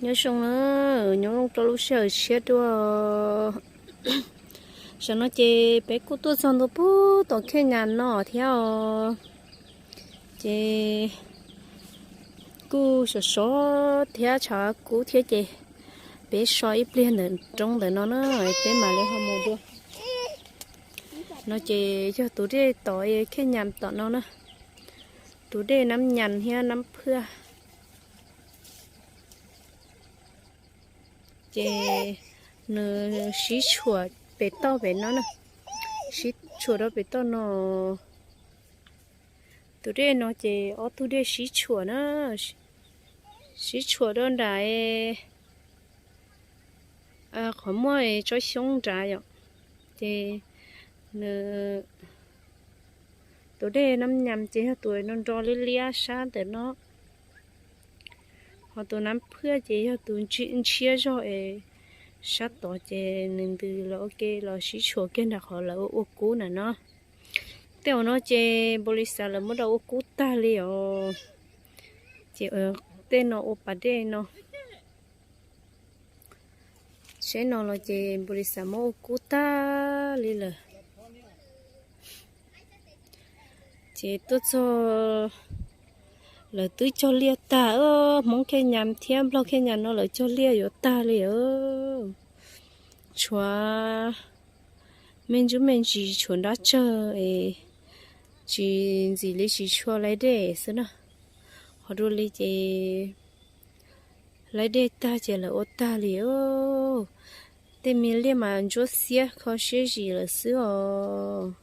Nyob zoo na, nyob zoo rau lub sij hawm tshiab dua. Tam sim no ces peb kuj tuaj txog ntua pug tom Khej Nyas no thiab os. Ces kuj sov sov thiab tshav kub thiab ces peb so ib pliag ntawm roob ntawm no na, peb mam li ho mus dua. No ces yog tus dej tom Khej Nyas tom no na, tus dej Nab Nyas thiab Nab Phwj. Ces nws sib tshuam pem toj pem no na, sib tshuam rau pem toj no. Tus dej no ces ob tug dej sib tshuam na, sib tshuam rau nram qhov muaj tsob xyoob nrad yom. Ces nws, tus dej Nab Nyas ces yog tus no nro liab liab sab ntawm no. Ho tus Nab Phwj ces yog tus ntshiab zog es sab tod ces nws ntws los ua ke los sib tshuam kiag nram qhov lawv ua kub na no. Tej uas no ces npaum li xav lawv muab rau ua kub tag li os. Ces tej no ua pas dej no. Saib no los ces npaum li xav muab ua kub tag li lawm. Ces tuaj txog lawv twb cog liaj tag, Hmoob Khej Nyas thiab Nplog Khej Nyas no lawv cog liaj yuav tag li. Tshuav me ntsuj me ntsis, tshuav nrab tsawg es tsis ntxim li tsis tshua laib dej xwb na. Ho dua li ces laib dej tag ces lawv ua tag li. Tej me liaj mas ntsuab xiab kho siab zis lawm xwb os.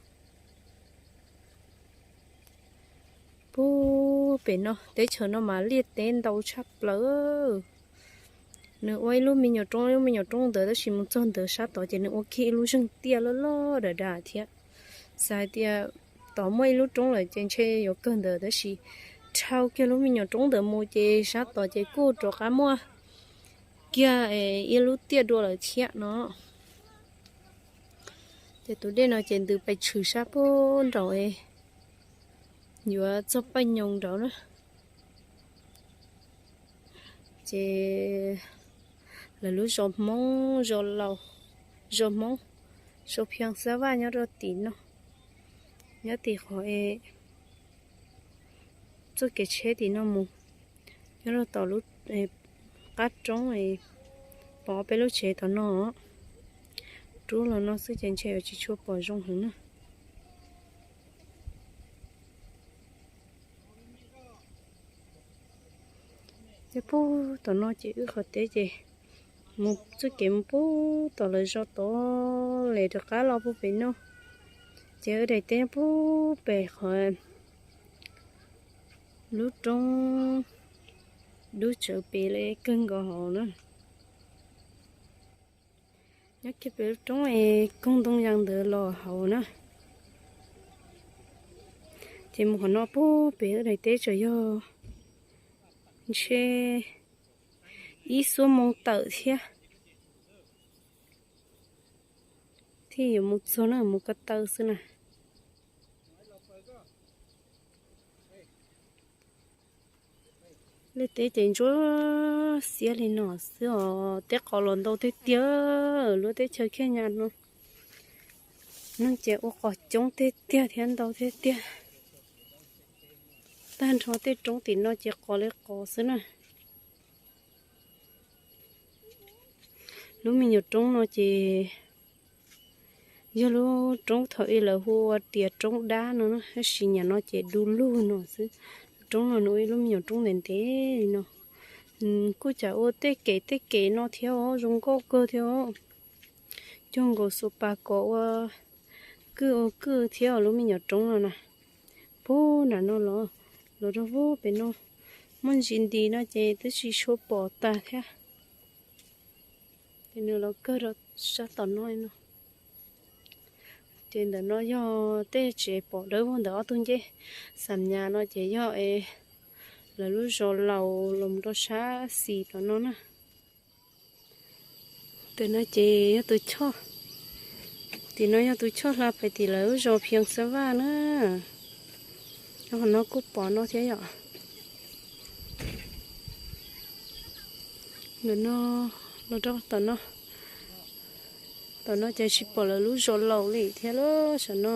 Pug pem no teb chaws no mas liaj teb ntau tshaj plaws. Nws ua ib lub me nyuam roob, ib lub me nyuam roob ntawd tab sis mus txog ntawd sab tod ces nws ua kiag ib lub zeeg tiaj loj loj dav dav thiab. Xav hais tias tod muaj ib lub roob lawm ces ntshe yuav kawg ntawd tab sis dhau kiag lub me nyuam roob ntawd mus ces sab tod ces kuj rov qab muaj kiag ib lub tiaj dua lawm thiab no. Ces tus dej no ces ntws pes tshwm sab pug nraud, yuav txog Paj Nyoog nraud na. Ces lawv lub zos Hmoob, zos Laus, zos Hmoob, zos Phias Xab Vaj nyob rau tim no, nyob tim qhov txoj kev tsheb tim no mus, nyob rau tom lub qab roob, pom peb lub tsev tom no. Rub los no xwb ces ntshe yuav tsis tshua pom zoo heev na. Ces pug tom no ces wb qhov teb ces mus txoj kev mus pug tom lawv zos tod, lem rov qab los pug pem no. Ces wb daim teb pug pem qhov lub roob dub tsawv pem li kawg nkaus hauv na. Nyob kiag pem lub roob es koog ntoo yas ntawd los hauv na. Ces mus qhov no pug pem wb daim teb tseem yog ntshe ib xuab moos tawm thiab thiaj yuav mus txog na, mus ko taw xwb na. Liaj teb ces ntsuab xiab li no xwb os, teb qos los ntau tiag tiag, lub teb chaws Khej Nyas no neeg ces ua qos coob tiag tiag thiab ntau tiag tiag. Tag nrho tej roob tim no ces qos li qos xwb na. Lub me nyuam roob no ces yog lub roob thaum ub lawv hu ua tias roob dab no na, tab sis nyam no ces du lug no xwb. Lub roob no nws ua ib lub me nyuam roob ntev ntev li no. Kuj tsam ua tej kev tej kev no thiab os, zoo nkauj kawg thiab os. Cog nkaus xus pas kom ua kwj ua kwj thiab os, lub me nyuam roob no na. Pug nram no los, los rau pug pem no, muaj ntsis nti no ces twb tsis tshua pom tas thiab. Ces nws los kawg rau sab tom no no. Ces ntawm no yog tej tsev pom dawb vog ntawm ob tug ncej Xam Nyas no ces yog es lawv lub zos Laus los rau sab xis tom no na. Tim no ces yog tus choj, tim no yog tus choj hla pem tim lawv lub zos Phias Xab Vaj na. Qhov no kuj pom no thiab yom. Ntawm no, los rau tom no, tom no ces tsis pom lawv lub zos laus li thiab lawm saum no.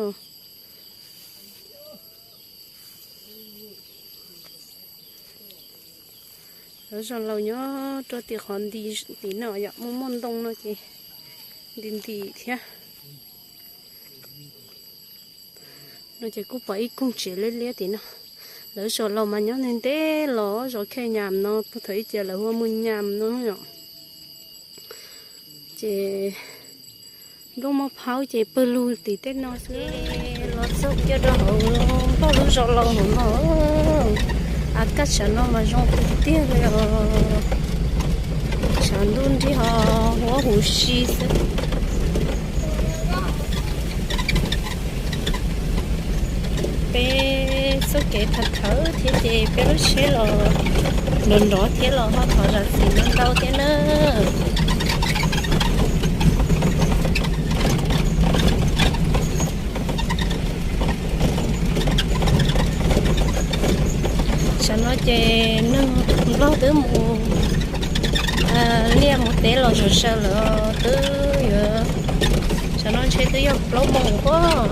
Lawv zos laus nyob rau tim qhov nti tim no yom, muaj muaj ntoo no ces nti nti thiab. No ces kuj pom ib koog tsev liab liab tim no. Lawv zos laus mas nyob ntev ntev los zos Khej Nyas no, puag thaum ub ces lawv hu ua Muas Nyas no yom. Ces nplooj maj phaub ces pawg lug tim tej no xwb. Los txog kiag rau hauv npaj lub zos laus hauv no, a kaj tsam no mas zoo tiag tiag li os. Tshav ntuj nrig ho huab huv si xwb. Peb txoj kev thawv thawv thiab ces peb lub tsheb los nrov nrov thiab los ho thov zam txim ntau ntau thiab na. Tsam no ces neeg Nplog twb mus liaj mus teb los zom zaws lawm twb yuav, tsam no ntshe twb yog plaub moos pob.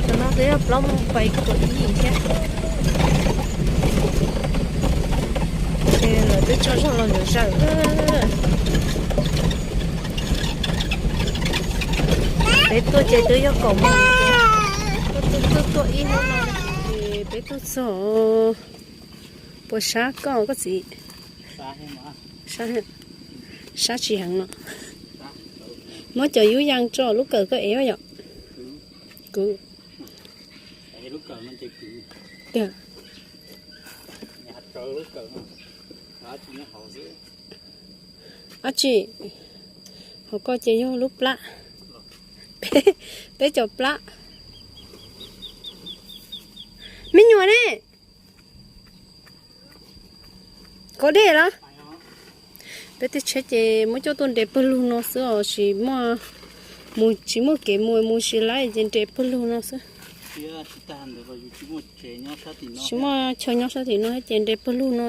Tsam no twb yog plaub moos pais kaum ib thiab. Ces lawv twb tsaug zog los zom zaws. Peb tuaj ces twb yog kaum moos, tuaj tuaj tuaj ib hnub no ces peb tuaj txog. Puas sab koj koj txiv? Sab tsis heev no. Muab cov yub yas tso lub kawm koj ev yom. Kuv tiag. Dab tsi? Hauv ko ces yog lub plab. Peb cov plab. Me nyuam ne, kov dej los? Peb tej tsheb ces muab coj tuaj nres pawg lug no xwb os, tsis muaj, mus tsis muaj kev mus, mus tsis laib ces nres pawg lug no xwb. Tsis muaj chaw nyob sab tim no thiab ces nres pawg lug no.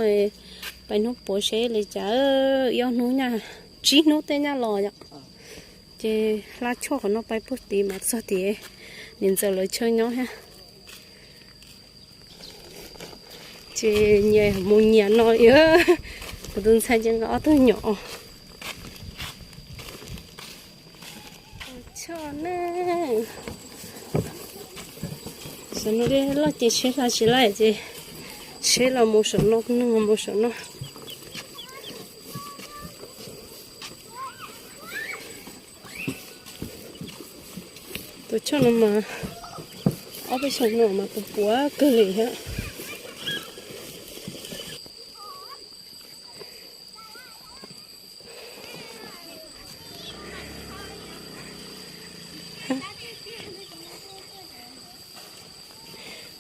Pais hnub puav seb li cas, ib ob hnub nyaj, tsib hnub tej nyaj los yom. Ces hla choj qhov no pais puag tid mas txog tias niam ntxawm lawv chaw nyob thiab. Ces nyias mus nyias no li. Kuv tus ntxhais ces nqa ob tug nyom. Choj ne. Saum no dej loj ces tsheb hla tsis laib ces tsheb los mus saum no, neeg los mus saum no. Tus choj no mas ob peb xyoos no mas puas puav kawg li thiab.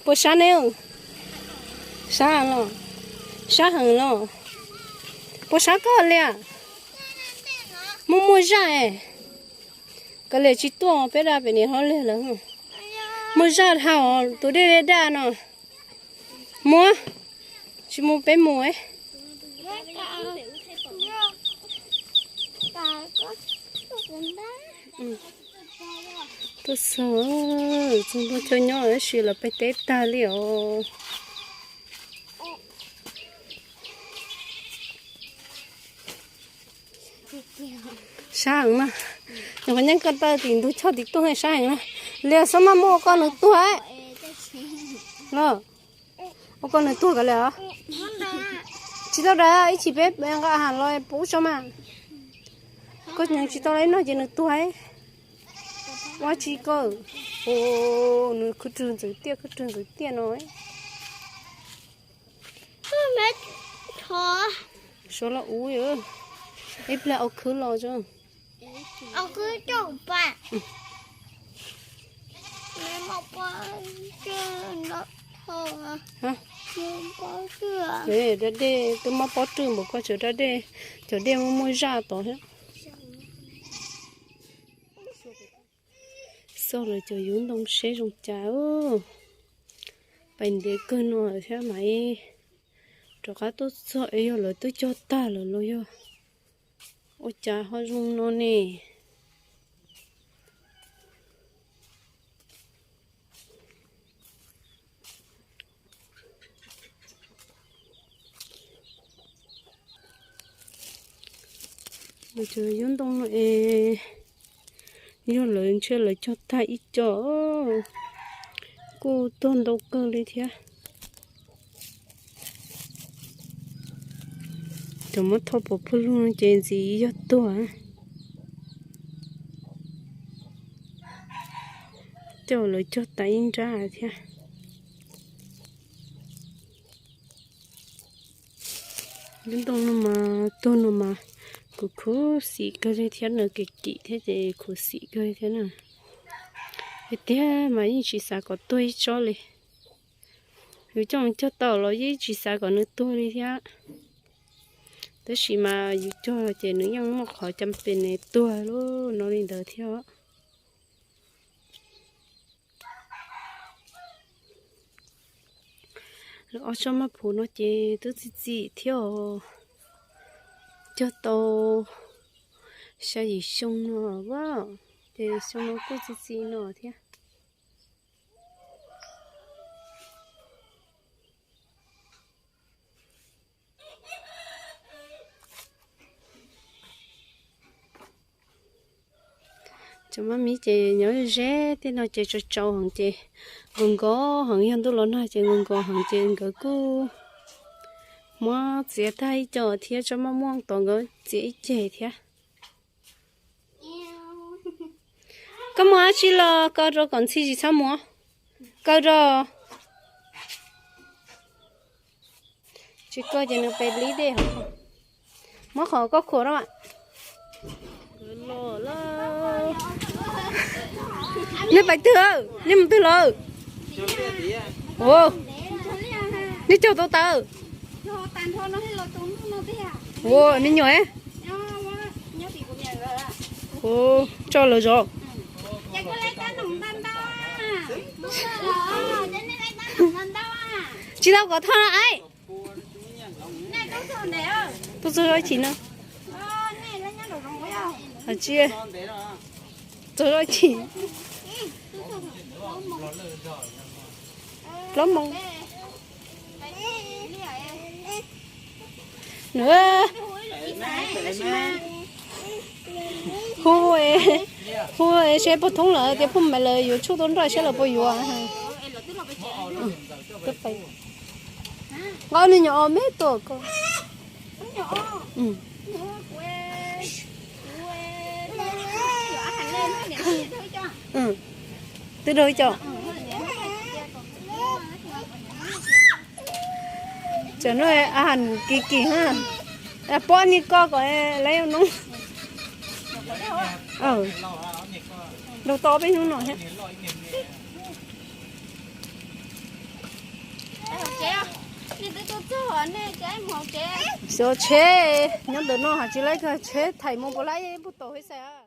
Puas sab ne? Sab los? Sab heev los? Puas sab koj li? Muaj muaj zaj es. Koj li tsis tuaj peb daj pem niam hlob li lawm. Muaj zaj dhau tus dej daj no. Muaj, tsis mus peb mus. Tuaj txog, txog ntua chaw nyob tab sis lawv peb teb tag li os. Sab heev na. Nyuam qhuav nyeej ko taw tim ntug choj tim tuaj sab heev na. Li xwb mas muab ua koj nws tuag los. Ua koj nws tuag ko li os. Tsis tau dav, ib chim peb nqa ham los pub tso mas. Koj nyeej tsis tau li no ces nws tuag. Ua tsi koj. Nws khwb rwg ntxwv tiaj, khwb rwg ntxwv tiaj no. Suav los ub, ib pliag au khwb los tso. Dab dej twb mob pob rwg npaum ko, cov dab dej, cov dej muaj muaj zaj tod thiab. Xauj lawv cov yub ntoo seb zoo cas. Pais ntev kawg no thiab mas ib Rov qab tuaj txog es yog lawv twb cog tag lawm los yog ua cas ho zoo no ne? Lawv cov yub ntoo no es yog lawv ntshe lawv cog tag ib co, kuj tuag ntau kawg li thiab. Cov muab tho pov pawg lug no ces ntxiv yog tuag. Coj lawv cog tas ib nrab thiab. Lub ntoo no mas tuag no mas kuv khuv xim kawg li thiab, nws kim kim thiab ces khuv xim kawg li thiab na. Tiag tiag mas yeej tsis xav kom tuag ib tsob li. Yus coj mus cog tau los yeej tsis xav kom nws tuag li thiab. Tab sis mas yus cog ces nws yeej muaj qhov cam pes nws tuag lub no li ntawd thiab. Lawv ob tsob maj phuv no ces twb txi txim thiab os. Cog tau xya yim xyoo no, ces xyoo no kuj txi txi no thiab. Cov maj mib ces nyob ze tej no ces tsau tsau heev ces nkaus nkaus heev, yog ntuj los nag ces nkaus nkaus heev ces nkawd kuj muab txiav tag ib co thiab, tsob maj muaj tod nkawd txiav ib ceg thiab. Koj muaj dab tsi los kaw rau kom ntxhi tsis txhob muab. Kaw rau. Tsis kaw ces nws pes li dej hov. Muab qhov koj khuam rau. Nej pais twg? Nej mus twg lawm? Nej cog tau taw? Ua me nyuam. Tso lawv zov. Tsis tau kom tho na aib. Tuaj txog zoj chim no. Tsis txog zoj chim. Plaub moos. Nws hu, hu seb puas thoob lawm, tias phooj ywg lawv yuav tshuaj tau nroj seb lawv puas yuav. Nqa me nyuam os me tuaj ko. Twb rau ib co. Cov no a has kim kim ha. Pob ni ko kom lawv noob. Nrog to peb hnub no thiab. Xyov tsheb nyob ntawm no hais tsis laib kawg, tsheb thaim mus puas laib puag tom Huab Xais.